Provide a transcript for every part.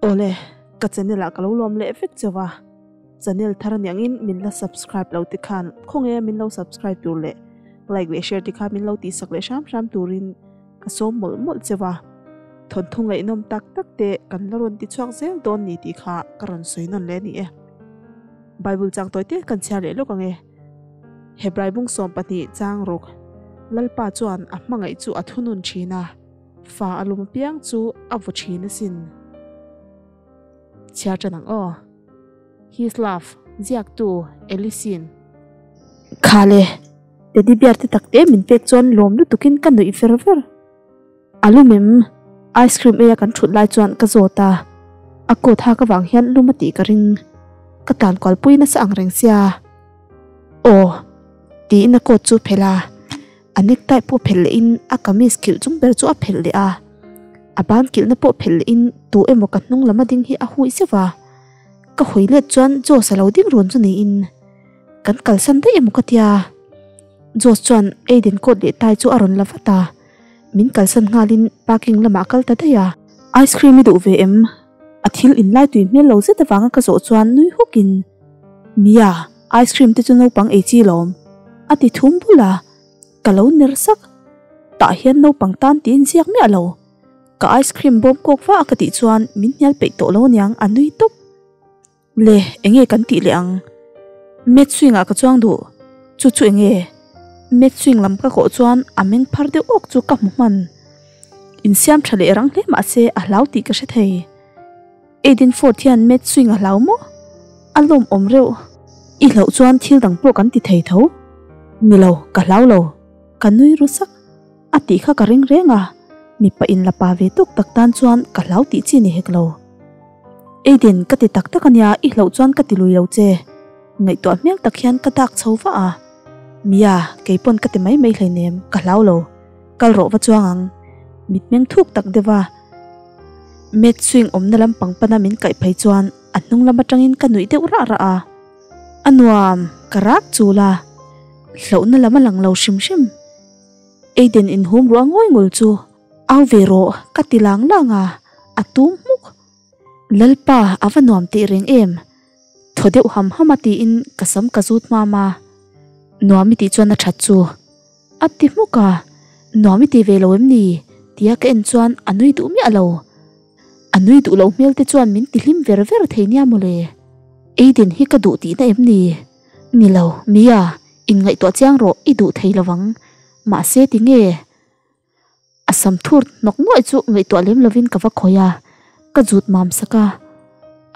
Awle, ka channel ah ka lo lawm leh vek cheu a, channel thar aniangin min la subscribe lo te khan khawnge min lo subscribe tur leh like leh share te kha min lo tihsak leh hram hram turin ka sawm mawlh mawlh cheu a, thawnthu ngaihnawm tak tak te kan la rawn ti chhuak zel dawn ni tih kha ka rawn sawi nawn leh a ni e. Bible chang tawi te kan chhiar leh lawk ang e. Hebrai bung 12 chang ruk Lalpa chuan a hmangaih chu a thunun thin a, fa a lum apiang chu a vaw thin asin. Chhiar tan ang aw. His Love, ziaktu Ellison. Khale, teddy bear te tak te min pek chuan lawm lutukin ka nuih ver ver. A lum em? Ice cream eia kan thut lai chuan ka zawt a, a coat hak avang hian lum a tih ka ring. Ka tlan kual pui nasa ang reng sia. Aw. Tiin a coat chu phelh a, a necktie pawh phelh leh in a kamis kilh chung ber chu a phelh leh a. A ban kilhna pawh phelh leh in tu emaw ka hnung lam a ding hi a hui zeuh a. Ka hawi let chuan Josh a lo ding run chu niin kan kalsan daih emaw ka tia. Josh chuan Aiden coat leh tie chu a rawn la vat a. Min kalsan nghalin parking lamah a kal ta daih a. Ice cream i duh ve em? A thil inlai tui hmel lo zet avanga ka zawh chuan nui hukin, Mia, ice cream te chu naupang ei chi lawm, a ti thum bul a. Ka lo ner sak. Tah hian naupang tan tiin ziak miah lo. Ka ice cream bawm kawk va a ka tih chuan min hnial peih tawh lo aniang a nui tawp. Le, enge kan tih leh ang? Mat swing ah ka chuang duh. Chu chu enge? Mat swing lam ka kawh chuan a meng phar deuh awk chu ka hmu hman. Insiam tha leh rang hle mahse a hlau tih ka hre thei. Aiden Ford hian mat swing a hlau maw? A lawm awm reuh. I hlauh chuan thil dang pawh kan ti thei tho. Ni lo, ka hlau lo. Ka nui ru sak. A tih kha ka ring reng a, mipa in la pa ve tawk tak tan chuan ka hlau tih chi ni hek lo. Aiden, ka ti tak tak ania, i hlauh chuan ka ti lui lo che. Ngaihtuah hmel tak hian ka dak chho vah a. Mia, keipawn ka ti mai mai hleinem, ka hlau lo. Kal rawh va chuang ang. Mitmeng thuk tak deuh a. Mat swing awmna lampang pana min kaih phei chuan a hnung lam atangin ka nuih deuh rah rah a. A nuam, ka rak chul a. Hlauhna lam a lang lo hrim hrim. Aiden inhum ruah ngawi ngul chu au ve rawh ka ti lang lang a, a tum hmuk. Lalpa a va nuam teh reng em? Thaw deuh ham ham a tiin ka sam ka zut hmam a, nuam i tih chuan a that chu a ti hmuk a, nuam i ti ve lo em ni? Tia ka en chuan a nui duh miah lo. A nui duh loh hmel te chuan min ti hlim ver ver thei nia mawle. Aiden hi ka duh tihna em ni? Ni lo, Mia, inngaihtuah chiang rawh, i duh thei lovang. Mahse tinge? A sam thur hnawk nuaih chu ngaihtuah lem lovin ka va khawih a, ka zut mam sak a.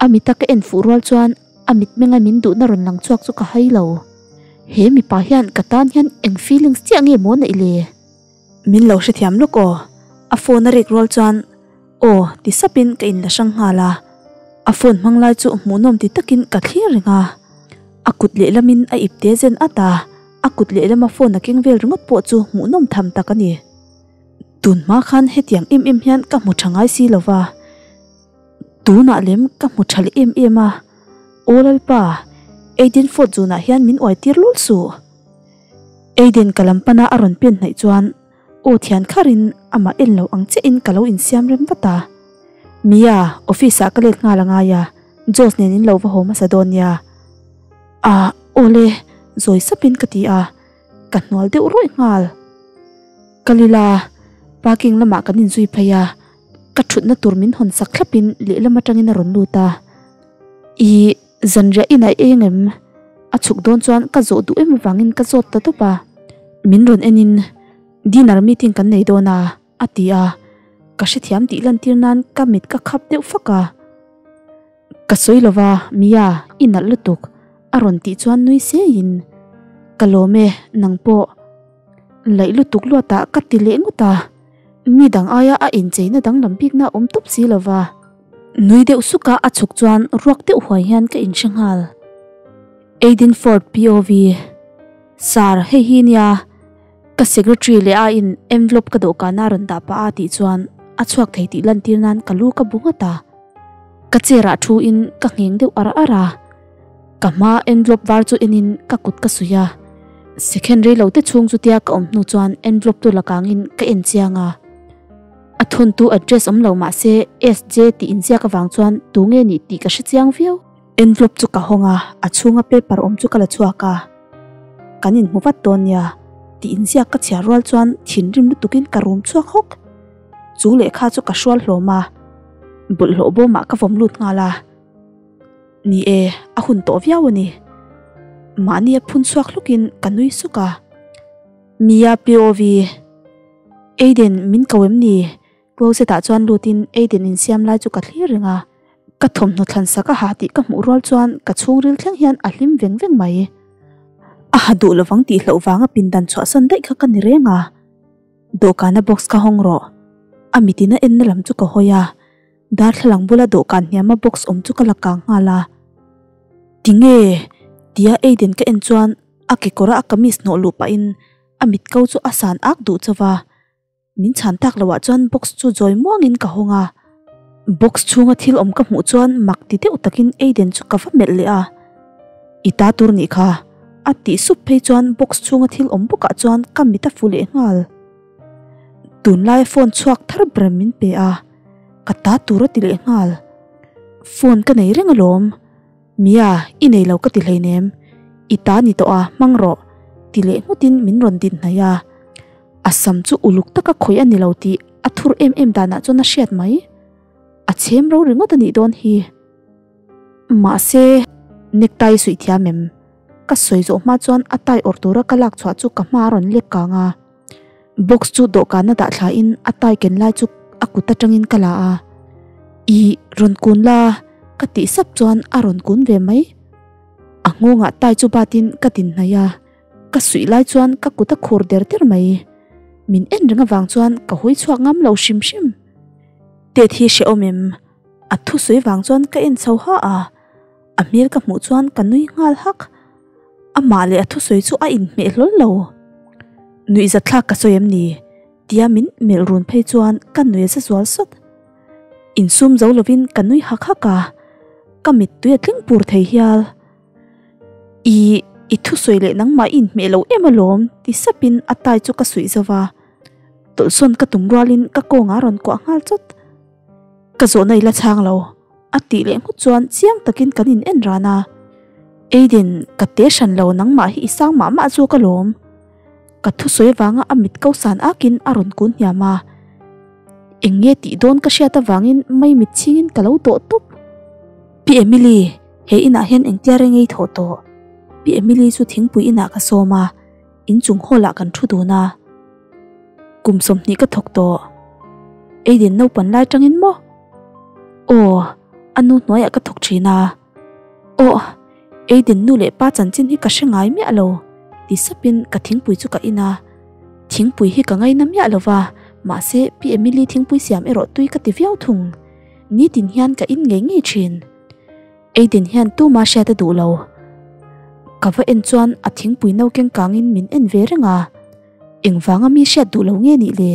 A mita ka en fuh rual chuan a mitmenga min duhna rawn lang chhuak chu ka hai lo. He mipa hian ka tan hian eng feelings chiah nge maw neih le? Min lo hrethiam lawk aw, a phone a rek rual chuan aw ti sapin ka inla hrang nghal a. A phone hmang lai chu hmuhnawm ti takin ka thlir reng a. A kut lehlamin a ip te zen at a, a kut lehlama phone a keng vel ringawt pawh chu hmuhnawm tham tak a ni. Tun hma khan hetiang em em hian ka hmu tha ngai si lo va. Tunah lem ka hmu tha leh em em a. Aw Lalpa, Aiden Ford zunah hian min uai tir lul suh. Aiden ka lam pana a rawn pen hnaih chuan aw thian kharin amah en lo ang chiahin ka lo insiam rem vat a. Mia, office ah ka let nghal a ngai a, Josh nen in lo va haw hmasa dawn nia. Ah, aw le, zawi sapin ka ti a, ka hnual deuh rawih nghal. Ka lila, parking lamah kan inzui phei a, ka thutna tur min hawn sak thlapin lehlam atangin a rawn lut a. Ih, zanriah in a eng em? A chhuk dawn chuan ka zawh duh em avangin ka zawt ta tawp a. Min rawn enin dinner meeting kan nei dawn a, a ti a. Ka hrethiam tih lantir nan ka mit ka khap deuh fak a. Ka sawi lova, Mia, i nalh lutuk, a rawn tih chuan nui seiin, Ka lawm e, nang pawh. Laih lutuk luatah ka ti leh ngawt a. Mi dang aia a incheina danglam bikna a awm tawp si lova. Nui deuh suka a chhuk chuan ruak deuh huai hian ka inhre nghal. Aiden Ford POV, Sir, hei hi nia ka secretary leh a in envelope ka dawhkana a rawn dah pah a tih chuan a chhuak thei tih lantir nan ka lu ka bu ngawt a. Ka chair ah thu in ka ngheng deuh ar ar a. Ka hma envelope var chu en in ka kut ka suih a. Second rei lo te chhung chutia ka awm hnu chuan envelope chu la kang in ka en chiang a. A thawntu address awm lo mah se SJ tih inziak avang chuan tu nge nih tih ka hre chiang viau. Envelope chu ka hawng a, a chhunga paper awm chu ka la chhuak a. Kan inhmu vat dawn nia tih inziak ka chhiar rual chuan thinrim lutukin ka rum chhuak hawk. Chu lehkha chu ka hrual hlawm a, bawlhhlawh bawmah ka vawm lut nghal a. Ni e, a hun tawh viau a ni. Mahnia phun chhuak hlukin ka nui suk a. Mia POV. Aiden min ko em ni? Closet ah chuan lutin Aiden insiam lai chu ka thlir reng a. Ka thawmhnaw thlan sak a ha tih ka hmuh rual chuan ka chhungril thleng hian a hlim veng veng mai. A ha duh lovang tih hlauh vanga pindan chhuahsan daih kha ka ni reng a. Dawhkana box kha hawng rawh. A mitin a enna lam chu ka hawi a. Darthlalang bula dawhkan hniama box awm chu ka la kang nghal a. Tinge? tia Aiden ka en chuan a kekawra a kamis hnawh luh pahin a mit ko chu a san ak duh chauh va. Min chhan tak loh ah chuan box chu zawi muangin ka hawng a. Box chhunga thil awm ka hmuh chuan mak ti deuh takin Aiden chu ka va melh leh a. I ta tur nih kha, a tih sup phei chuan box chhunga thil awm bawkah chuan ka mit a fu leh nghal. Tunlaia phone chhuak thar ber min pe a, ka ta tur a ti leh nghal. Phone ka nei reng alawm. Mia, i nei lo ka ti hleinem, i ta ni tawh a, hmang rawh, ti leh nghutin min rawn din hnaih a. A sam chu uluk taka khawih a ni lo tih a thur em em danah chuan a hriat mai. A chhem ro ringawt a nih dawn hi. Mahse, necktie suih thiam em? Ka sawi zawh hma chuan a tie awrh tura ka lak chhuah chu ka hma a rawn lek kang a. Box chu dawhkana dah thlain a tie ken lai chu a kut atangin ka la a. Ih, rawn kun la, ka tih sap chuan a rawn kun ve mai. A nghawngah tie chu batin ka din hnaih a, ka suih lai chuan ka kut a khur der der mai. Min en reng avang chuan ka hawi chhuak ngam lo hrim hrim. Tet hi hrehawm em? A thusawi vang chuan ka en chho ha a, a hmel ka hmuh chuan ka nui nghal hak. Amah leh a thusawi chu a inhmeh hlawl lo. Nuihzatthlak ka sawi em ni? Tia min melh run phei chuan ka nui a za zual sawt. Insum zo lovin ka nui hak hak a, ka mittui a tling pur thei hial. I, i thusawi leh nangmah i inhmeh lo em alawm ti sapin a tai chu ka suih zo va. Tawlhsawn ka tum rualin ka kawngah a rawn kuah nghal chawt. Ka zawhna i la chhang lo. A tih leh nghut chuan chiang takin kan in en ran a. Aiden, ka te hran lo nangmah hi i sang mah mah zawk alawm. Ka thusawi avanga a mit ko san akin a rawn kun hniam a. Eng nge tih dawn ka hriat avangin mai mit chhingin ka lo dawh tawp. Pi Emily, he inah hian engtia reng ei thawh tawh? Pi Emily chu thingpui inah ka sawm a, inchung hall ah kan thu dun a. Kum 20 ka thawk tawh. Aiden naupan lai tangin maw? Aw, a nu hnuaiah ka thawk thin a. Aw, Aiden nu leh pa chanchin hi ka hre ngai miah lo, ti sapin ka thingpui chu ka in a. Thingpui hi ka ngaina miah lo va, mahse Pi Emily thingpui siam erawh tui ka ti viau thung. Nitin hian ka in ngei ngei thin. Aiden hian tuma hriat a duh lo. Ka va en chuan a thingpui no keng kangin min en ve reng a. Engvanga mi hriat duh lo nge nih le?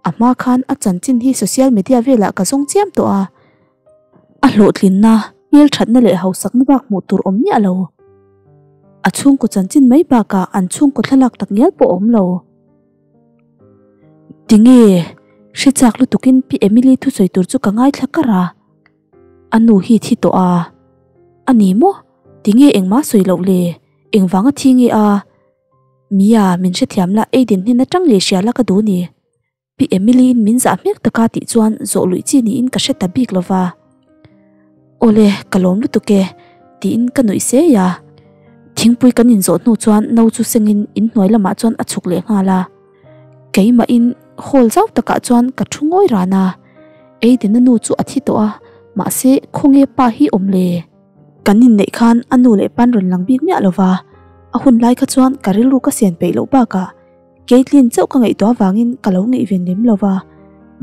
A hma khan a chanchin hi social media velah ka zawng chiam tawh a. A hlawhtlinna, hmelthatna leh hausakna bak hmuh tur awm miah lo. A chhungkaw chanchin mai bakah an chhungkaw thlalak tak ngial pawh a awm lo. Tinge? Hre chak lutukin Pi Emily thusawi tur chu ka ngaithla kar a. A nu hi thi tawh a. A ni maw? Tinge engmah sawi loh le? Engvanga thi nge a? Mia, min hrethiam la, Aiden hnen atang leh hria la ka duh ni. Pi Emily-in min zah hmel taka tih chuan zawh luih chi niin ka hre ta bik lova. Awle, ka lawm lutuk e, tiin ka nuih sei a. Thingpui kan inzawh hnu chuan no chu sengin inhnuai lamah chuan a chhuk leh nghal a. Keimahin hall zau takah chuan ka thu ngawi ran a. Aiden-a nu chu a thi tawh a, mahse khawnge pa hi awm le? Kan inneih khan a nu leh pan rawn lang bik miah lova, a hun lai kha chuan ka rilru ka sian peih loh bakah Caitlyn chauh ka ngaihtuah avangin ka lo ngaihven lem lova,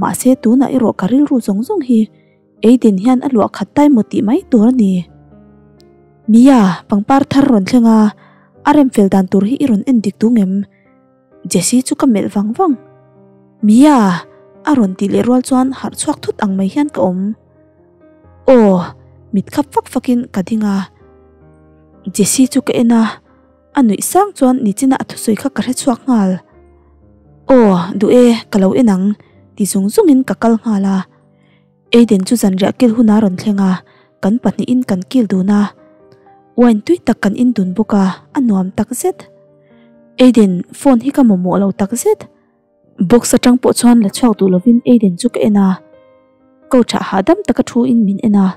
mahse tunah erawh ka rilru zawng zawng hi Aiden hian a luah khat tai maw tih mai tur a ni. Mia, pangpar thar rawn thleng a, a rem fel dan tur hi i rawn en dik tung em? Jessie chu ka melh vang vang. Mia! a rawn tih leh rual chuan harh chhuak thut ang mai hian ka awm. Aw, mit khap fak fakin ka ding a. Jessie chu ka en a, a nuih sang chuan nichina a thusawi kha ka hre chhuak nghal. Aw, duh e, ka lo en ang, Ti zung zungin ka kal nghal a. Aiden chu zanriah kil hun a rawn thleng a, kan pahnihin kan kil dun a. Wine tui tak kan in dun bawk a, a nuam tak zet. Aiden, phone hi ka mamawh lo tak zet. Box atang pawh chuan la chhuak duh lovin Aiden chu ka en a, couch ah hahdam taka thu in min en a.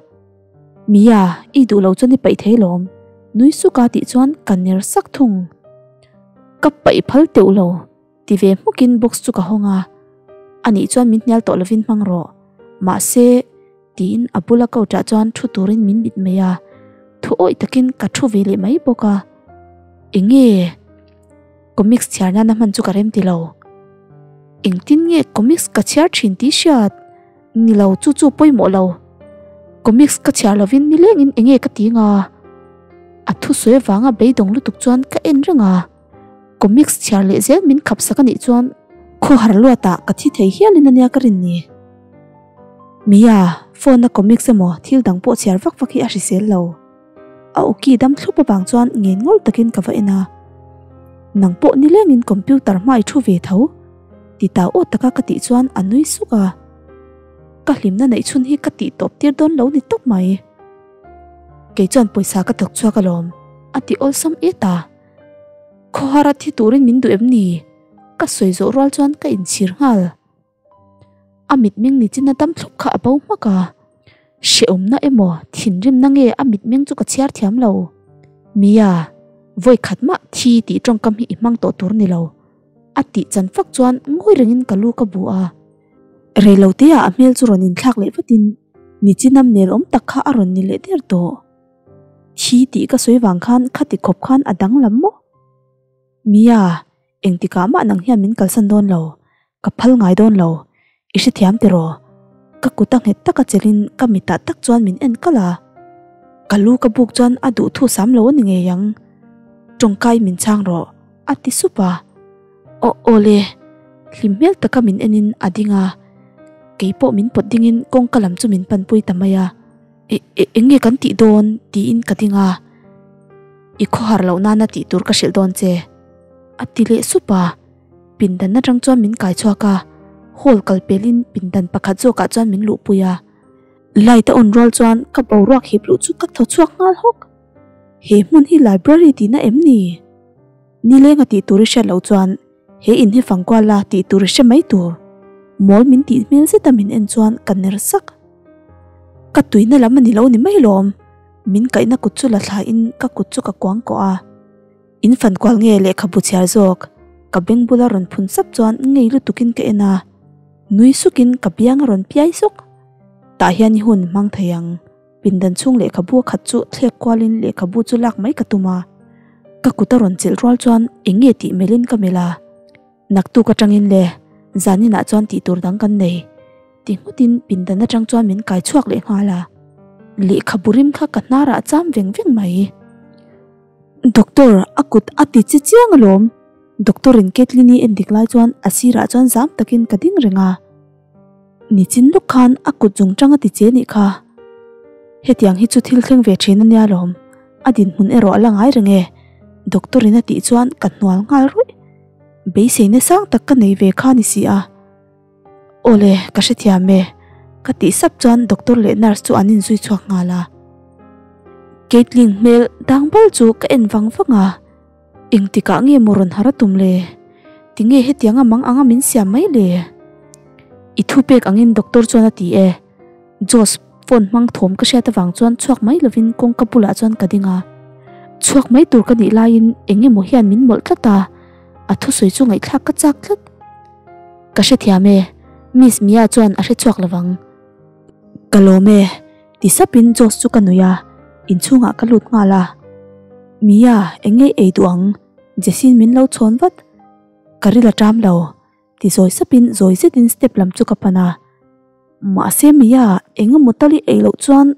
Mia, i duh lo chuan i paih thei lawm, nui suk a tih chuan ka ner sak thung. Ka paih phal teuh lo, ti ve hmukin box chu ka hawng a. Anih chuan min hnial tawh lovin hmang rawh. Mahse, tiin a bula couch ah chuan thu turin min mit mai a, thu awih takin ka thu ve leh mai bawk a. Enge? Comics chhiar nana hman chu ka rem ti lo. Engtin nge comics ka chhiar thin tih hriat? Ni lo, chu chu pawimawh lo. Comics ka chhiar lovin nilengin enge ka ti nga? A thusawi avanga beidawng lutuk chuan ka en reng a. Comics chhiar leh zel min khap sak anih chuan khawhar luatah ka thi thei hialin ania ka rin ni. Mia, phone a comics emaw thil dang pawh chhiar vak vak hi a hrisel lo. A awki dam thlup avang chuan ngen ngawl takin ka va en a. Nang pawh nilengin computer hma i thu ve tho? Ti tau aw taka ka tih chuan a nui suk a. Ka hlimna neih chhun hi ka tih tawp tir dawn lo ni tawp mai. Kei chuan pawisa ka thawk chhuak alawm, a ti awlsam et a. Khawhara thi turin min duh em ni? Ka sawi zawh rual chuan ka inchhir nghal. A mitmeng ni chin a dam thlup kha a bo hmak a, hrehawmna emaw thinrimna nge a mitmeng chu ka chhiar thiam lo. Mia, vawi khat mah thi tih tawngkam hi i hmang tawh tur ni lo, a tih chan fak chuan ngawi rengin ka lu ka bu a. Reiloteah a hmel chu rawn inthlak leh vatin nichinam nelawm tak kha a rawn ni leh der tawh. Thi tih ka sawi vang khan khati khawp khan a danglam maw? Mia, engtikah mah nang hian min kalsan dawn lo, ka phal ngai dawn lo, i hrethiam tiraw? Ka kut a nghet taka chelin ka mitah tak chuan min en kalh a, ka lu ka buk chuan a duh thu sam lo a ni ngei ang. Tawngkai min chhang rawh, a ti sup a. Aw aw le, hlim hmel taka min enin a ding a, keipawh min pawt dingin kawngka lam chu min panpui ta mai a. E e eng nge kan tih dawn? tiin ka ding a, I khawhar loh nana tih tur ka hrilh dawn che, a ti leh sup a. Pindan atang chuan min kai chhuak a, hall kal pelin pindan pakhat zawkah chuan min luhpui a. Light a on rual chuan ka boruak hip luh chu ka thaw chhuak nghal hawk. He hmun hi library tihna em ni? Nilenga tih tur i hriat loh chuan he in hi fang kual la tih tur i hre mai tur. Mawl min tih hmel zeta min en chuan ka ner sak. Ka tuina lam a ni lo ni mai lawm. Min kaihna kut chu la thlain ka kut chu ka kuang kawh a. In fan kual nge lehkhabu chhiar zawk? Ka beng bula rawn phun sap chuan ngei lutukin ka en a. Nui sukin ka biang a rawn piai sawk. Tah hian i hun hmang thei ang. Pindan chhung lehkhabu a khat chu thlek kualin lehkhabu chu lak mai ka tum a. Ka kut a rawn chelh rual chuan eng nge tih melhin ka melh a. Naktuk atangin le, zaninah chuan tih tur dang kan nei. Ti nghutin pindan atang chuan min kai chhuak leh nghal a. Lehkhabu rim kha ka hnarah a cham veng veng mai. Doctor, a kut a ti che chiang alawm. Doctor in Caitlyn-i en dik lai chuan a sirah chuan zam takin ka ding reng a. Nichin lawk khan a kut zung tang a ti che nih kha. Hetiang hi chu thil thleng ve thin ania lawm. A dinhmun erawh a la ngai reng e. Doctor in a tih chuan ka hnual nghal ruih. Beiseina sang tak ka nei ve kha ni si a. Awle, ka hrethiam e. Ka tih sap chuan doctor leh nurse chu an inzui chhuak nghal a. Caitlyn hmel dang bal chu ka en vang vang a. Engtikah nge maw rawn har a tum le? Tinge hetianga mang anga min siam mai le? I thu pek angin doctor chuan a ti e. Josh phone hmang thawm ka hriat avang chuan chhuak mai lovin kawngka bulah chuan ka ding a. Chhuak mai tur ka nih laiin eng emaw hian min mawlh tlat a, a thusawi chu ngaihthlak ka chak tlat. Ka hrethiam e, Miss Mia chuan a hrechhuak lovang. Ka lawm e, ti sapin Josh chu ka nuih a, inchhungah ka lut nghal a. Mia, eng nge ei duh ang? Jessie-in min lo chhawn vat. Ka ril a ṭam lo, ti zawi sapin zawi zetin step lam chu ka pan a. Mahse Mia, eng emaw tal i ei loh chuan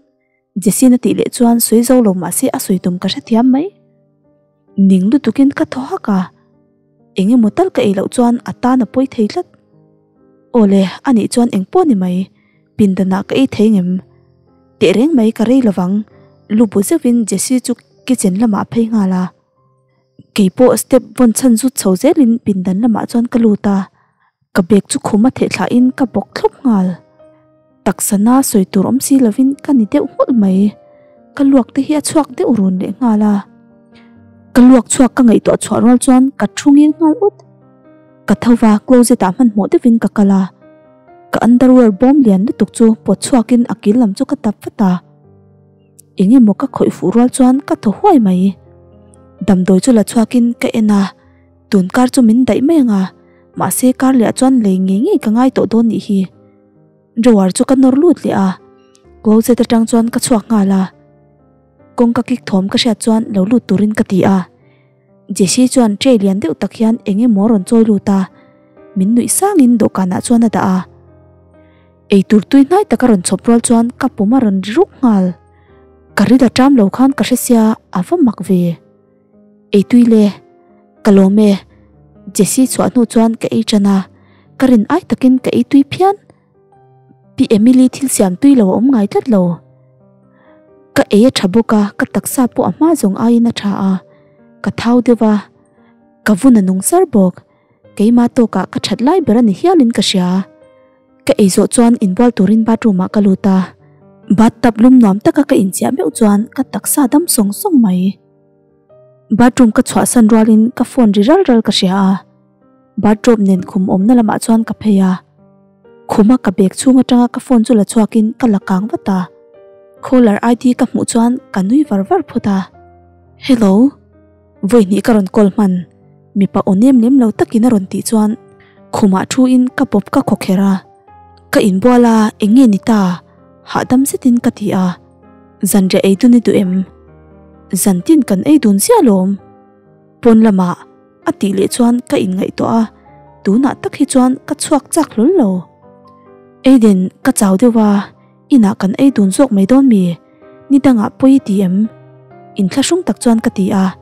Jessie-in a tih leh chuan sawi zo lo mahse a sawi tum ka hrethiam mai. Ning lutukin ka thaw hak a, eng emaw tal ka ei loh chuan a tan a pawi thei tlat. Aw le, anih chuan eng pawh ni mai, pindanah ka ei thei ngem? Tehreng mai ka rei lovang, lu bu zeuhin Jessie chu kitchen lamah a phei nghal a. Keipawh step vawn chhan zut chho zelin pindan lamah chuan ka lut a. Ka bag chu khum a theh thla in ka bawk thlawp nghal. Taksa na sawi tur awm si lovin ka ni deuh nghulh mai. Ka luak te hi a chhuak deuh run leh nghal a. Ka luak chhuak ka ngaihtuah chhuah rual chuan ka thu ngil nghal ut. Ka tho va closet ah hmanhmawh deuhin ka kal a. Ka underwear bawm lian lutuk chu pawt chhuakin a kil lam chu ka tap vat a. Eng emaw ka khawih fuh rual chuan ka thaw huai mai. Damdawi chu la chhuakin ka en a, tun kar chu min daih mai ang a, mahse kar leh ah chuan lei ngei ngei ka ngai tawh dawn nih hi. Drawer chu ka nawr lut leh a, closet atang chuan ka chhuak nghal a. Kawngka kik thawm ka hriat chuan lo lut turin ka ti a. Jessie chuan tray lian deuh tak hian eng emaw a rawn chawi lut a, min nuih sangin dawhkanah chuan a dah a. Eitur tui hnai tak a rawn chhawp rual chuan ka pum a rawn ri ruk nghal. Ka ril a ṭam lo khan ka hre sia a va mak ve. Eitui le, ka lawm e. Jessie chhuah hnu chuan ka ei ṭan a, ka rin ai takin ka ei tui phian. Pi Emily thil siam tui lo a awm ngai tlat lo. Ka ei a tha bawk a, ka taksa pawh a hma zawng aiin a tha a, ka thau deuh a, ka vun a nung sar bawk. Keimah tawkah ka that lai ber a ni hialin ka hria. Ka ei zawh chuan inbual turin bathroom ah ka lut a, bathtub lum nuam taka ka inchiah meuh chuan ka taksa dam sawng sawng mai. Bathroom ka chhuahsan rualin ka phone ri ral ral ka hria a. Bathrobe nen khum awmna lamah chuan ka phei a, khuma ka bag chhung atanga ka phone chu la chhuakin ka la kang vat a, caller ID ka hmuh chuan ka nui var var phawt a. Hello, vawi hnih ka rawn call hman, mipa aw nem lem lo takin a rawn tih chuan khumah thu in ka pawp ka khaw kher a, ka inbual a eng nge ni ta? Hahdam zetin ka ti a, zanriah ei dun i duh em? Zantin kan ei dun ziah alawm. Pawn lamah a tih leh chuan ka inngaihtuah a, tunah tak hi chuan ka chhuak chak hlawl lo. Aiden, ka chau deuh a, inah kan ei dun zawk mai dawn mi? Ni dangah pawi i ti em? Inthlahrung tak chuan ka ti a,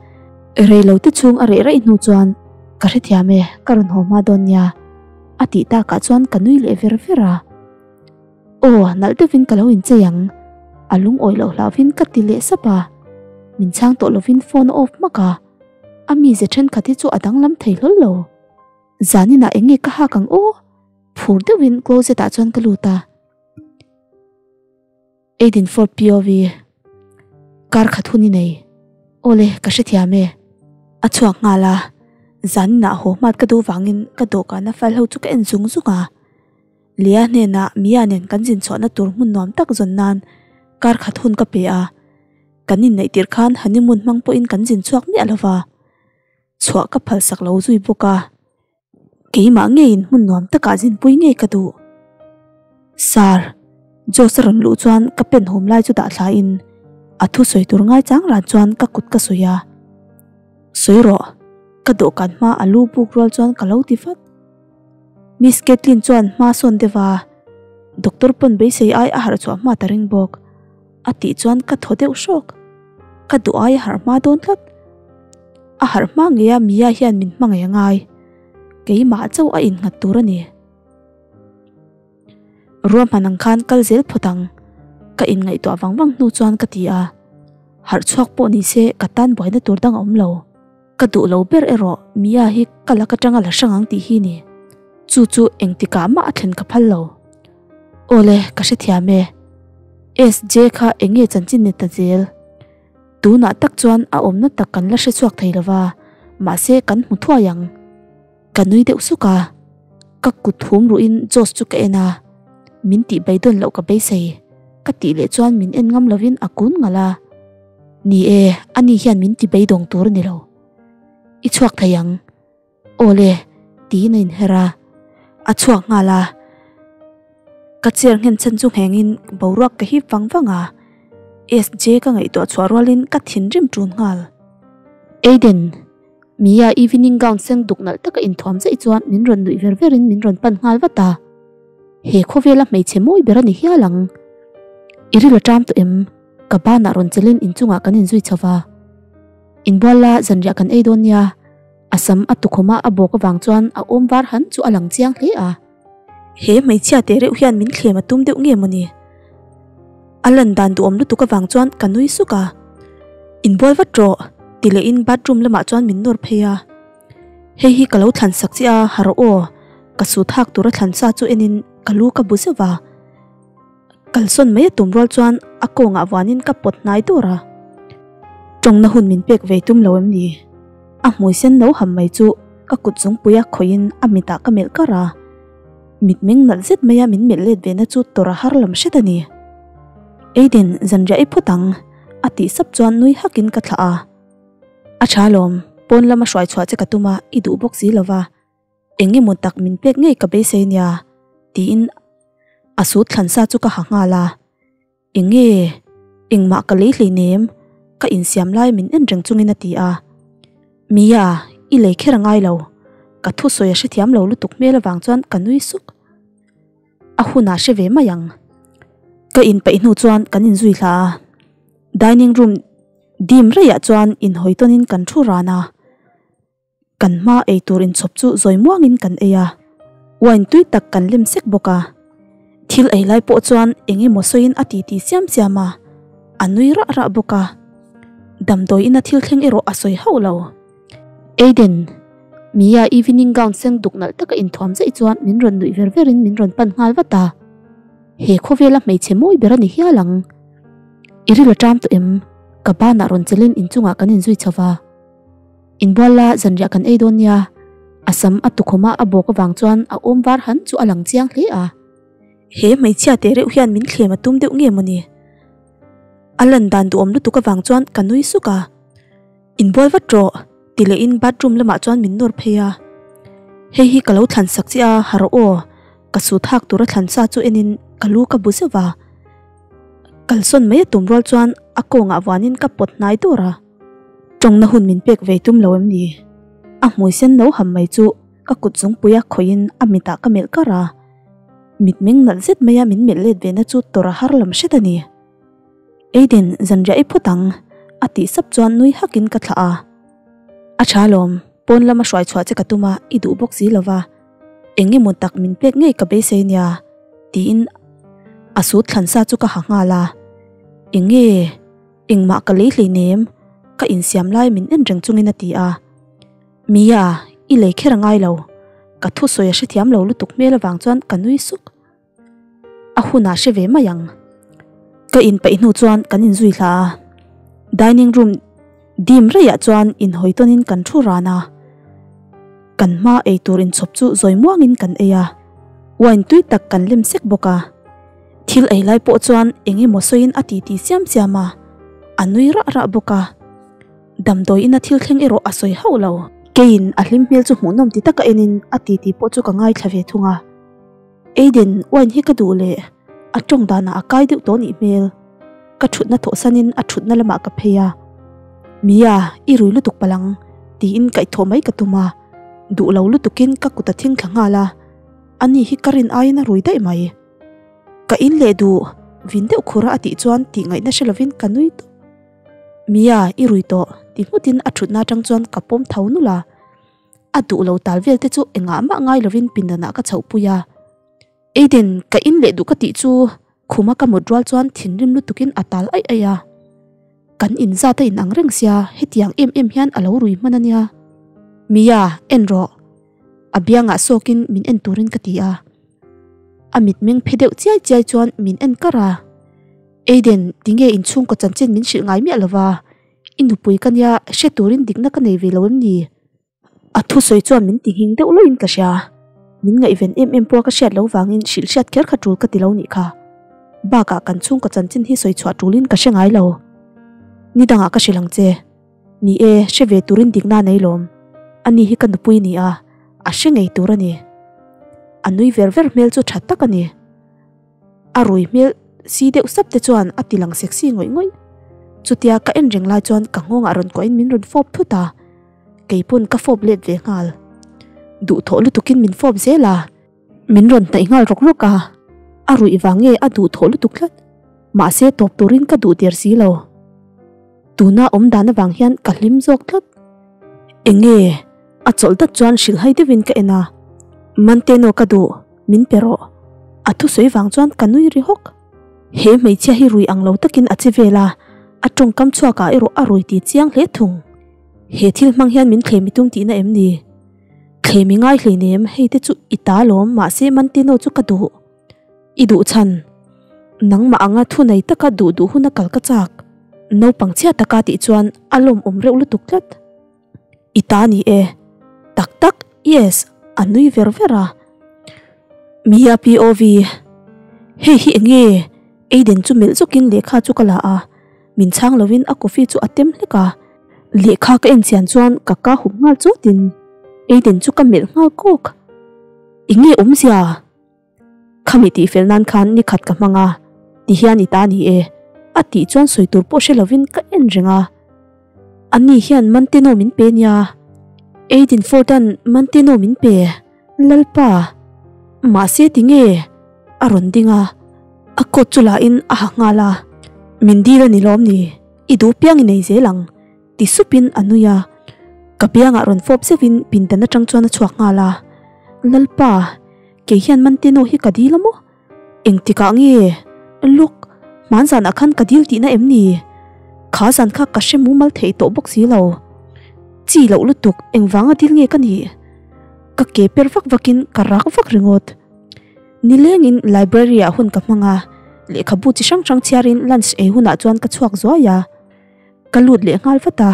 rei lo te chhung a reh raih hnu chuan ka hrethiam e, ka rawn haw hma dawn nia a tih takah chuan ka nui leh ver ver a. Aw, nalh deuhin ka lo inchei ang, a lungawi loh hlauhin ka ti leh sap a, min chhang tawh lovin phone a off hmak a, a mize thenkhat hi chu a danglam thei hlawl lo. Zaninah eng nge ka hak ang aw? Phur deuhin closet ah chuan ka lut a. Aiden Ford POV, Kar khat hun i nei. Awle, ka hrethiam e. A chhuak nghal a, zaninah haw hmat ka duh vangin ka dawhkana file ho chu ka en zung zung a. Lia hnenah Mia nen kan zin chhuahna tur hmun nuam tak zawn nan kar khat hun ka pe a, kan inneih tirh khan honeymoon hmang pawhin kan zin chhuak miah lo va, chhuah ka phalsak lo zui bawk a, keimah ngeiin hmun nuam takah zinpui ngei ka duh. Sir, Josh a rawn luh chuan ka pen hum lai chu dah thlain a thusawi tur ngaichang ran chuan ka kut ka sawi a, Sawi rawh, ka dawhkan hma a lu buk rual chuan ka lo ti vat. Miss Caitlin chuan hma sawn deuh a, Doctor pawn beisei ai a harh chhuah hma ta ring bawk. A tih chuan ka thaw deuh hrawk. Ka duh ai a harh hma dawn tlat. A harh hma ngei a Mia hian min hmangaih a ngai. Keimah chauh a innghat tur a ni. Ruahman ang khan kal zel phawt ang. Ka inngaihtuah vang vang hnu chuan ka ti a. Harh chhuak pawh ni se ka tan buaina tur dang a awm lo. Ka duh lo ber erawh Mia hi ka lak atanga la hrang ang tih hi ni. Chu chu engtikah mah a thlen ka phal lo. Awle, ka hrethiam e. SJ kha eng nge chanchin ni ta zel? Tunah tak chuan a awmna tak kan la hrechhuak thei lova, mahse kan hmu thuai ang. Ka nui deuh suk a, ka kut hum ruhin Josh chu ka en a, min tih beidawn loh ka beisei. Ka tih leh chuan min en ngam lovin a kun ngalh a. Ni e, ani hian min ti beidawng tur a ni lo. I chhuak thei ang. Aw le, tiin a inher a. A chhuak nghal a. Ka chair nghen chhan chu nghengin boruak ka hip vang vang a. SJ ka ngaihtuah chhuah rualin ka thinrim ṭun nghal. Aiden, Mia evening gown seng duk nalh taka inthuam zaih chuan min rawn nuih ver verin min rawn pan nghal vat a. He khawvela hmeichhe mawi ber a ni hial ang. I ril a ṭam tawh em? Ka banah rawn chelin inchungah kan inzui chho va. Inbual la zanriah kan ei dawn nia. A sam a tukhuma a bawk avang chuan a awm var han chu a lang chiang hle a. He hmeichhia teh reuh hian min thlem a tum deuh nge mawni? A lan dan duhawm lutuk avang chuan ka nui suk a. Inbual vat rawh, ti lehin bathroom lamah chuan min nawr phei a. Hei hi ka lo thlan sak chiah a, ha rawh aw. Ka suit hak tura thlan sa chu enin ka lu ka bu zeuh va. Kalsawn mai a tum rual chuan a kawngah vuanin ka pawt hnai dawr a. Tawngna hun min pek ve tum lo em ni? A hmui sen no ham mai chu ka kut zungpuia khawihin a mitah ka melh kar a. Mitmeng nalh zet maia min melh let ve na chu tawrh a har lam hret a ni. Aiden, zanriah i phawt ang, a tih sap chuan nui hakin ka thlah a. A tha lawm, pawn lama hruai chhuah che ka tum a, i duh bawk si lova. Eng emaw tak min pek ngei ka beisei nia, tiin a sut thlan sa chu ka ha nghal a. Eng nge? Engmah ka lei hleinem, ka insiam lai min en reng chungin a ti a. Mia, i lei kher a ngai lo, ka thusawi a hrethiam lo lutuk hmel avang chuan ka nui suk. A hunah hre ve mai ang. Ka inpeih hnu chuan kan inzui hla a, dining room dim reiah chuan inhawi tawnin kan thu ran a. Kan hma ei tur inchhawp chu zawi muangin kan ei a, wine tui tak kan lem sek bawk a. Thil ei lai pawh chuan eng emaw sawiin a titi siam siam a, a nui rah rah bawk a. Damdawiin a thil thleng erawh a sawi hauh lo. Aiden, Mia evening gown seng duk nalh taka inthuam zaih chuan min rawn nuih ver verin min rawn pan nghal vat a. He khawvela hmeichhe mawi ber a ni hial ang. I ril a ṭam tawh em? Ka banah rawn chelin inchungah kan inzui chho va. Inbual la zanriah kan ei dawn nia, a sam a tukhawm a a bawk avang chuan a awm var han chu a lang chiang hle a. He hmeichhia teh reuh hian min thlem a tum deuh nge mawni? A lan dan duhawm lutuk avang chuan ka nui suk a. Inbual vat rawh, ti lehin bathroom lamah chuan min nawr phei a. Hei hi ka lo thlan sak chiah a, ha rawh aw, ka sut hak tura thlan sa chu enin ka lu ka bu zeuh a. Kalsawn mai a tum rual chuan a kawngah vuanin ka pawt hnai dawr a. Tawngna hun min pek ve tum lo em ni? A hmui sen no ham mai chu ka kut zungpuia khawihin a mitah ka melh kar a. Mitmeng nalh zet maia min melh let ve na chu tawrh a har lam hret a ni. Aiden, zanriah i phawt ang, a tih sap chuan nui hakin ka thlah a. A tha lawm, pawn lama hruai chhuah che ka tum a, i duh bawk si lova. Eng emaw tak min pek ngei ka beisei nia, tiin a sut thlan sa chu ka ha nghal a. Eng nge? Engmah ka lei hleinem, ka insiam lai min en reng chungin a ti a. Mia, i lei kher a ngai lo, ka thusawi a hrethiam lo lutuk hmel avang chuan ka nui suk. A hunah hre ve mai ang. Ka inpeih hnu chuan kan inzui hla a, dining room dim reiah chuan inhawi tawnin kan thu ran a. Kan hma ei tur inchhawp chu zawi muangin kan ei a, wine tui tak kan lem sek bawk a. Thil ei lai pawh chuan eng emaw sawiin a titi siam siam a, a nui rah rah bawk a. Damdawiin a thil thleng erawh a sawi hauh lo. Keiin a hlim hmel chu hmuhnawm ti taka enin a titi pawh chu ka ngaithla ve thung a. Aiden, wine hi ka duh leh a tawng danah a kai deuh tawh nih hmel. Ka thutna thawhsanin a thutna lamah ka phei a. Mia, i rui lutuk palang, tiin kaihthawh mai ka tum a. Duh lo lutukin ka kut a thing thla nghal a. Ani hi ka rin aiin a rui daih mai. Ka in leh duh, vin deuh khur a a tih chuan tih ngaihna hre lovin ka nui tawp. Mia, i rui tawh, ti nghutin a thutna atang chuan ka pawm tho nulh a. A duh lo tal vel te chu engah mah ngai lovin pindanah ka chhoh pui a. Aiden, ka in leh duh ka tih chu khuma ka mut rual chuan thinrim lutukin a tal aih aih a. Kan in zat a inang reng sia, hetiang em em hian a lo rui hman a nia. Mia, en rawh. A biangah sawkin min en turin ka ti a. A mitmeng phe deuh chiai chiai chuan min en kar a. Aiden, tinge inchhungkaw chanchin min hrilh ngai miah lova, i nupui ka nia hre turin dikna ka nei ve lo em ni? A thusawi chuan min ti nghing deuh loin ka hria. Min ngaihven em em pawha ka hriat loh vangin hrilh hriat kher kha tul ka ti lo nih kha. Bakah kan chhungkaw chanchin hi sawi chhuah tulin ka hre ngai lo. Ni dangah ka hrilh ang che. Ni e, hre ve turin dikna a nei lawm. Ani hi ka nupui ni a, a hre ngei tur a ni. A nui ver ver hmel chu tha tak a ni. A rui hmel si deuh sap te chuan a ti lang sexy ngawih ngawih. Chutia ka en reng lai chuan ka nghawngah rawn kuahin min rawn fawp thut a, keipawn ka fawp let ve nghal. Duhthawh lutukin min fawp zel a. Min rawn hnaih nghal rawk rawk a, a ruih vang nge a duhthawh lutuk tlat. Mahse tawp turin ka duh der si lo. Tuna awm dan avang hian ka hlim zawk tlat. Enge? A chawlh dat chuan hrilhhai deuhin ka en a. Manteno ka duh, min pe rawh. A thusawi vang chuan ka nui ri hawk. He hmeichhia hi rui ang lo takin a che vel a, a tawngkam chhuakah erawh a rui ti chiang hle thung. He thil hmang hian min thlem i tum tihna em ni? Thlem i ngai hleinem, hei te chu i ta lawm, mahse Mantino chu ka duh. I duh chhan. Nangmah anga thu nei taka duh duh huna kal ka chak. Naupang chhia taka tih chuan a lawmawm reuh lutuk tlat. I ta ni e. Tak tak, yes, a nui ver ver a. Mia POV, Hei hi enge? Aiden chu melh zawkin lehkha chu ka la a. Min chhang lovin a coffee chu a tem hlek a. Lehkha ka en chian chuan ka ka hup nghal chawtin Aiden chu ka melh nghal kawk. Enge awmzia? Khami tih fel nan khan ni khat ka hmang a, ti hian i ta ni e, a tih chuan sawi tur pawh hre lovin ka en reng a. Ani hian Mantino min pe nia, Aiden Ford-a'n Mantino min pe, Lalpa. Mahse tinge? A rawn ding a, a coat chu la in a ha nghal a, Min dil a ni lawm ni, i duh piang i nei zel ang, ti supin a nui a, ka biangah rawn fawp zeuhin pindan atang chuan a chhuak nghal a, Lalpa. Kei hian Mantino hi ka dil a maw? Engtikah nge? Look, hman zanah khan ka dil tihna em ni? Kha zan kha ka hre mumal thei tawh bawk si lo. Chi loh lutuk, engvanga dil nge ka nih? Ka ke per vak vakin ka rak vak ringawt. Nilengin library ah hun ka hmang a, lehkhabu chi hrang hrang chhiarin lunch ei hunah chuan ka chhuak zuai a. Ka lut leh nghal vat a,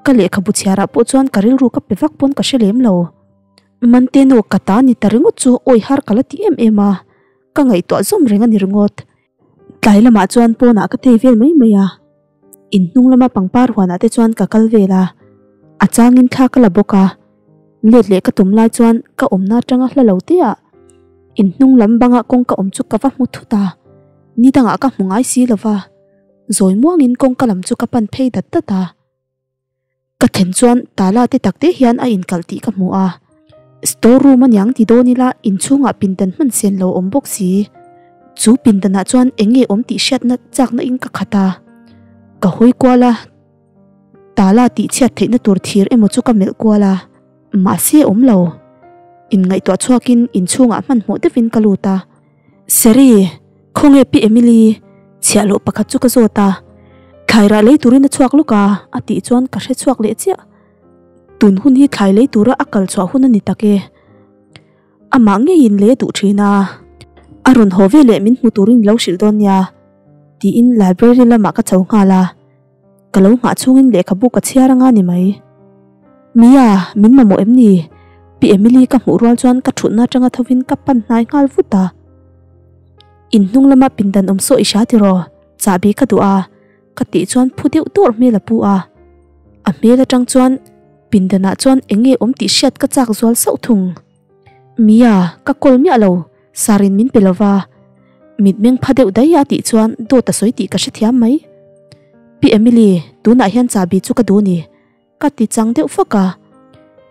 ka lehkhabu chhiarah pawh chuan ka rilru ka pe vak pawn ka hre lem lo. Manteno ka ta ni ta ringawt chu awi har ka la ti em em a, ka ngaihtuah zawm reng a ni ringawt. Tlai lamah chuan pawnah ka tei vel mai mai a, in hnung lama pangpar huanah te chuan ka kal vel a, a changin thla ka la bawk a, let leh ka tum lai chuan ka awmna atanga hla lo te ah in hnung lam banga kawngka awm chu ka va hmu thut a, ni dangah ka hmu ngai si lova, zawi muangin kawngka lam chu ka pan phei dat dat a. Ka then chuan tala te tak te hian a inkalh tih ka hmu a, store room aniang ti dawn ila inchhungah pindan hman sen lo awm bawk si. Chu pindanah chuan eng nge awm tih hriatna chakna in ka khat a, ka hawi kual a, tala tih chhiat theihna tur thir emaw chu ka melh kual a, mahse awm lo. Inngaihtuah chhuakin inchhungah hmanhmawh deuhin ka lut a. Seri, khawnge Pi Emily? Chhiahloh pakhat chu ka zawt a, Thlairah lei turin a chhuak lawk a, a tih chuan ka hre chhuak leh chiah. Tun hun hi thlai lei tura a kal chhuah hun a ni tak e. Amah ngeiin lei a duh thin a, a rawn haw ve leh min hmu turin i lo hrilh dawn nia, tiin library lamah ka chho nghal a. Ka lo nghah chhungin lehkhabu ka chhiar anga ni mai. Mia, min mamawh em ni? Pi Emily ka hmuh rual chuan ka thutna atanga thovin ka pan hnai nghal vut a. In hnung lama pindan awm saw i hria tiraw? Chahbi ka duh a, ka tih chuan phu deuh dawr hmel a pu a. A hmel atang chuan pindanah chuan eng nge awm tih hriat ka chak zual sauh thung. Mia, ka call miah lo, Sarin min pe lova. Mitmeng pha deuh daih a tih chuan dawt a sawi tih ka hrethiam mai. Pi Emily, tunah hian chahbi chu ka duh ni. Ka ti chang deuh fak a.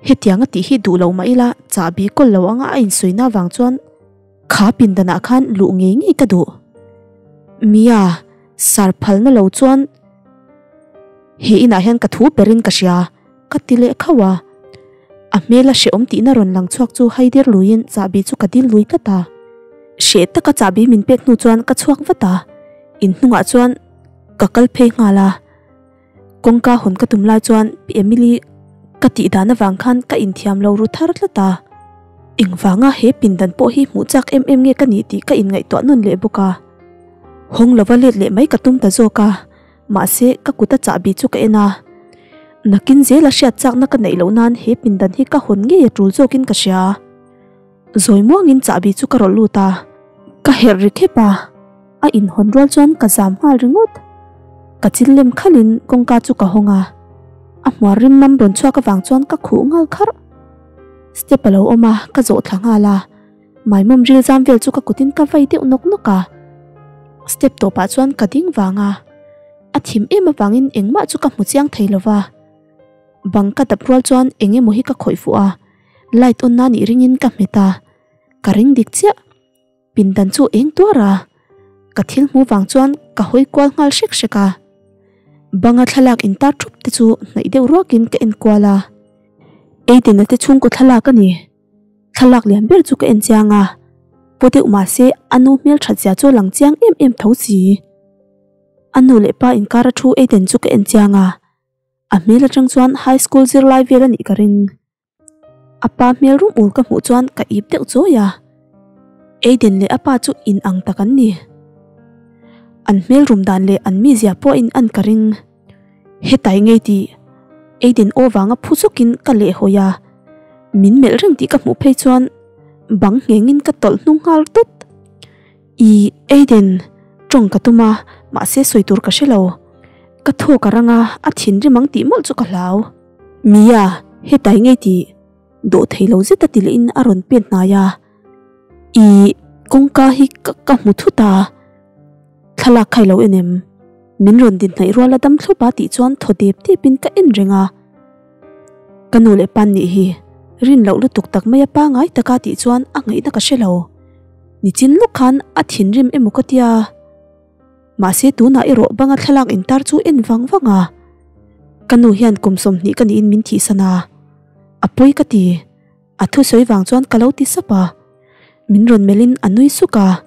Hetiang a tih hi duh lo mah ila chahbi kawl lo anga a insuina avang chuan kha pindanah khan luh ngei ngei ka duh. Mia, Sar phalna lo chuan he inah hian ka thu berin ka hria. Ka ti leh khauh a, a hmela hrehawm tihna rawn lang chhuak chu haider luiin chahbi chu ka dil lui tlat a. Hreh taka chahbi min pek hnu chuan ka chhuak vat a, in hnungah chuan ka kal phei nghal a. Kawngka hawn ka tum lai chuan Pi Emily ka tih dan avang khan ka inthiam lo ru thar tlat a. Engvanga he pindan pawh hi hmuh chak em em nge ka nih tih ka inngaihtuah nawn leh bawk a. Hawng lova let leh mai ka tum ta zawk a. Mahse, ka kut a chahbi chu ka en a, nakin zela hriat chakna ka neih loh nan he pindan hi ka hawn ngei a tul zawkin ka hria. Zawi muangin chahbi chu ka rawlh lut a, ka herh ri khep a, a inhawn rual chuan ka zam nghal ringawt. Ka chil lem khalhin kawngka chu ka hawng a, a hmuar rim nam rawn chhuak avang chuan ka khuh nghal kharh. Step a lo awm a, ka zawh thla nghal a. Maimawm ril zam vel chu ka kutin ka vai deuh nawk nawk a, step tawpah chuan ka ding vang a, a thim em avangin engmah chu ka hmu chiang thei lo va, bang ka dap rual chuan eng emaw hi ka khawih fuh a, light on na nih ringin ka hmet a, ka ring dik chiah, pindan chu eng tuar a, ka thil hmu vang chuan ka hawi kual nghal hrek hrek a, banga thlalak intar thup te chu hnaih deuh ruakin ka en kual a, Aiden-a te chhungkaw thlalak a ni. Thlalak lian ber chu ka en chiang a, pu deuh mahse a nu hmel that zia chu a lang chiang em em tho si. A nu leh pa inkar a thu Aiden chu ka en chiang a, a hmel atang chuan high school zirlai vel a nih ka ring. A pa hmel rum ul ka hmuh chuan ka ip deuh chawi a. Aiden leh a pa chu in ang tak an ni. An hmel rum dan leh an mizia pawh a in an ka ring. Hetai ngei tih Aiden aw vanga phu zawkin ka lehhawi a. Min melh reng tih ka hmuh phei chuan bang nghengin ka tawlh hnung nghal tawt. I Aiden, tawng ka tum a, mahse sawi tur ka hre lo. Ka thaw ka rang a, a thinrim ang tih mawlh chu ka hlau. Mia, hetai ngei tih dawh thei lo zet a ti lehin a rawn pen hnai a. I kawngka hi ka ka hmu thut a, thlalak kha i lo en em? Min rawn din hnaih rual a dam thlup a tih chuan thaw dep dep in ka en reng a. Ka nu leh pa nih hi rin loh lutuk tak mai a pangai taka tih chuan a ngaihna ka hre lo. Nichin lawk khan a thinrim emaw ka tia. Mahse tunah erawh banga thlalak intar chu en vang vang a. Ka nu hian kum 20 ka niin min thihsan a. A pawi ka ti. A thusawi vang chuan ka lo ti sap a. Min rawn melhin a nui suk a.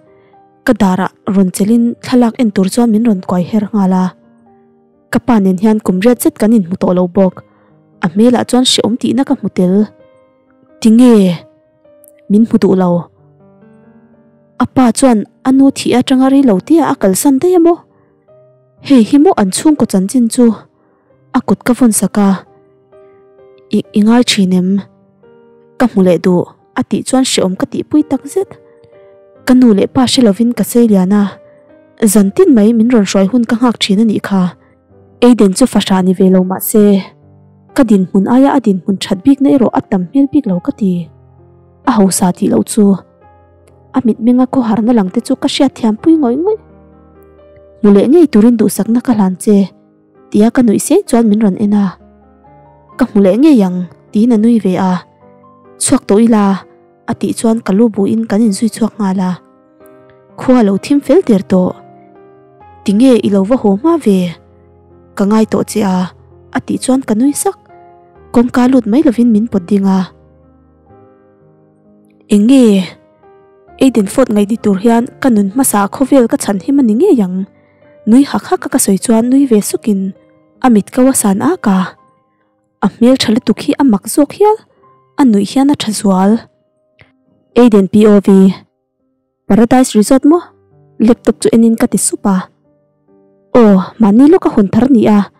Ka darah rawn chelhin thlalak en tur chuan min rawn kuai her nghal a. Ka pa nen hian kum riat zet kan inhmu tawh lo bawk. A hmelah chuan hrehawm tihna ka hmu tel. Tinge? Min hmu duh lo. A pa chuan a nu thih atanga rei lo tia a kalsan daih a maw? Hei hi maw an chhungkaw chanchin chu? A kut ka vawn sak a. I i ngai thin em? Ka hmu leh duh a tih chuan hrehawm ka tihpui tak zet. Ka nu leh pa hre lovin ka sei lian a, zan tin mai min rawn hruai hun ka nghak thin a nih kha. Aiden chu fahrah ni ve lo mah se, ka dinhmun aia a dinhmun that bikna erawh a tam hmel bik lo ka ti. A hausa tih loh chu a mitmenga khawharna lang te chu ka hriatthiam pui ngawih ngawih. Hmu leh ngei turin duhsakna ka hlan che. Tia ka nuih sei chuan min rawn en a, Ka hmu leh ngei ang tiin a nui ve a, Chhuak tawh ila a tih chuan ka lu buin kan inzui chhuak nghal a, Khua a lo thim fel der tawh, Tinge i lo va haw hma ve? Ka ngai tawh che a a tih chuan ka nui sak, kawngka lut mai lovin min pawt ding a. Eng nge? Aiden Ford ngaihni tur hian ka nun hmasa khawvel ka chhan him a ni ngei ang. Nui hak hak a ka sawi chuan nui ve sukin a mit ko a san ak a, a hmel tha lutuk hi a mak zawk hial, a nuih hian a tha zual. Aiden POV, Paradise Resort maw? Laptop chu enin ka ti sup a. Aw, mahni lawk a hawn thar ni a,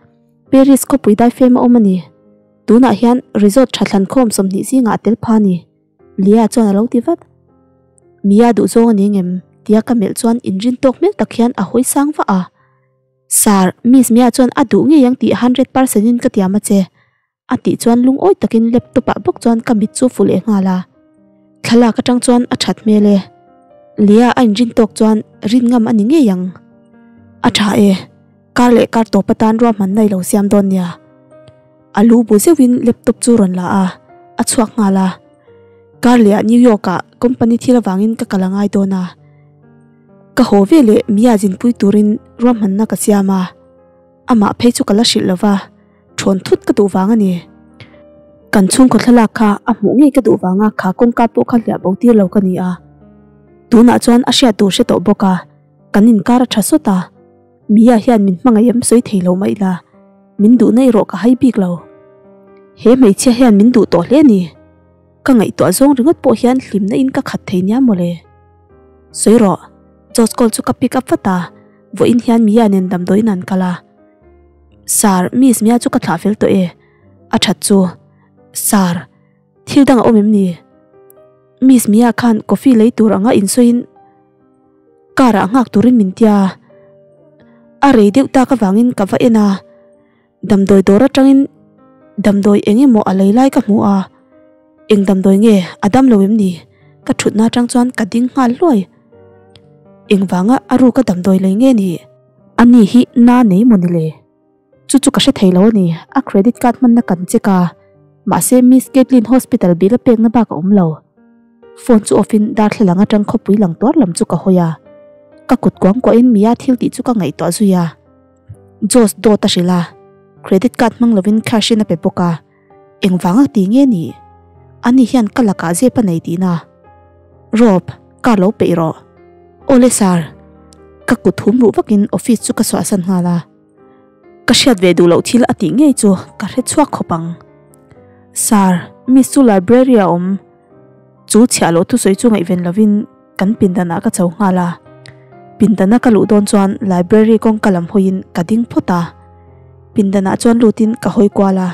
Paris khawpui daifem a awm a ni. Tunah hian resort tha thlankhawm 20 zingah a tel pha a ni. Lia chuan a lo ti vat. Mia duhzawng a ni ngem? Tia ka melh chuan inrin tawk hmel tak hian a hawi sang vah a. Sir, Miss Mia chuan a duh ngei ang tih 100% in ka tiam a che. A tih chuan lungawi takin laptop ah bawk chuan ka mit chu fu leh nghal a. Thlalak atang chuan a that hmel e. Lia a inrin tawk chuan rin ngam a ni ngei ang. A tha e. Kar leh kar tawp atan ruahmanna i lo siam dawn nia. A lu bu zeuhin laptop chu rawn la a, a chhuak nghal a. Kar lehah New York ah company thil avangin ka kal a ngai dawn a. Ka haw ve leh Mia zinpui turin ruahmanna ka siam a, amah phei chu ka la hrilh lo va, thawn thut ka duh vang a ni. Kan chhungkaw thlalak kha a hmuh ngei ka duh vanga kha kawngka pawh kha hliah bo tir lo ka ni a. Tunah chuan a hriat tur hre tawh bawk a, kan inkar a tha sawt a. Mia hian min hmangaih em sawi thei lo mah ila, min duhna erawh ka hai bik lo. He hmeichhia hian min duh tawh hle a ni. Ka ngaihtuah zawng ringawt pawh hian hlimna in ka khat thei nia mawle. Sawi rawh, George call chu ka pick up vat a, vawiin hian Mia nen damdawiin an kal a. Sir, Miss Mia chu ka thlah fel tawh e. A that chu. Sir, thil dang a awm em ni? Miss Mia khan coffee lei tur anga insawiin Car ah nghak turin min tia. A rei deuh tak avangin ka va en a, damdawi dawr atangin damdawi eng emaw a lei lai ka hmu a, eng damdawi nge a dam lo em ni? Ka thutna atang chuan ka ding nghal hluai. Engvanga a ruka damdawi lei nge ni? Ani hi na nei maw ni le? Chu chu ka hre thei lo a ni, a credit card hmanna kan check a, mahse Miss Caitlin hospital bill a pekna bak a awm lo. Phone chu off in darthlalang atang khawpui lang tuar lam chu ka hawi a, ka kut kuang kuahin Mia thil tih chu ka ngaihtuah zui a. Josh dawt a hrilh a, credit card hmang lovin cash in a pe bawk a, engvanga ti nge ni? Ani hian ka lakah zep a nei tihna. Rob, car lo peih rawh. Awle sir. Ka kut hum ruh vakin office chu ka chhuahsan nghal a. Ka hriat ve duh loh thil a tih ngei chu ka hre chhuak khawp ang. Sir. Miss chu library a awm. Chu chhiah loh thusawi chu ngaihven lovin kan pindanah ka chho nghal a. Pindana ka luh dawn chuan library kawngka lam hawiin ka ding phawt a. Pindanah chuan lutin ka hawi kual a.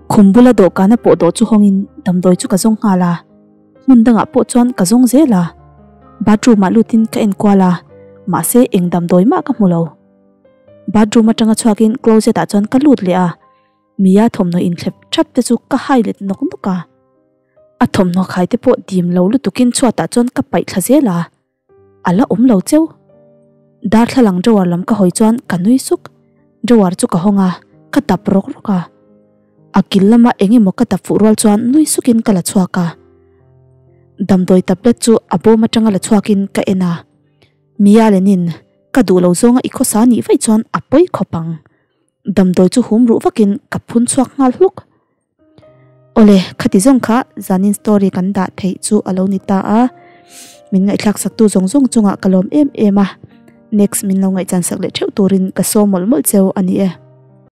Khum bula dawhkana pawh dawh chu hawngin damdawi chu ka zawng nghal a. Hmun dangah pawh chuan ka zawng zel a. Bathroom ah lutin ka en kual a, mahse eng damdawi mah ka hmu lo. Bathroom atanga chhuakin closet ah chuan ka lut leh a. Mia thawmhnaw inthlep thap te chu ka hai let nawk nawk a. A thawmhnaw khai te pawh dim lo lutukin chhuatah chuan ka paih thla zel a, a la awm lo cheu. Darthlalang drawer lam ka hawi chuan ka nui suk, drawer chu ka hawng a, ka dap rawk rawk a. A kil lama eng emaw ka dap fuh rual chuan nui sukin ka la chhuak a. Damdawi tablet chu a bawm atanga la chhuakin ka en a, Mia Lenin, ka duh lo zawnga i khawsa nih vaih chuan a pawi khawp ang. Damdawi chu hum ruh vakin ka phun chhuak nghal hluk. Awle, khati zawng kha zanin story kan dah theih chu a lo ni ta a, min ngaihthlak sak tu zawng zawng chungah ka lawm em em a, next min lo ngaihchan sak leh theuh turin ka saw mawlh mawlh cheu a ni e.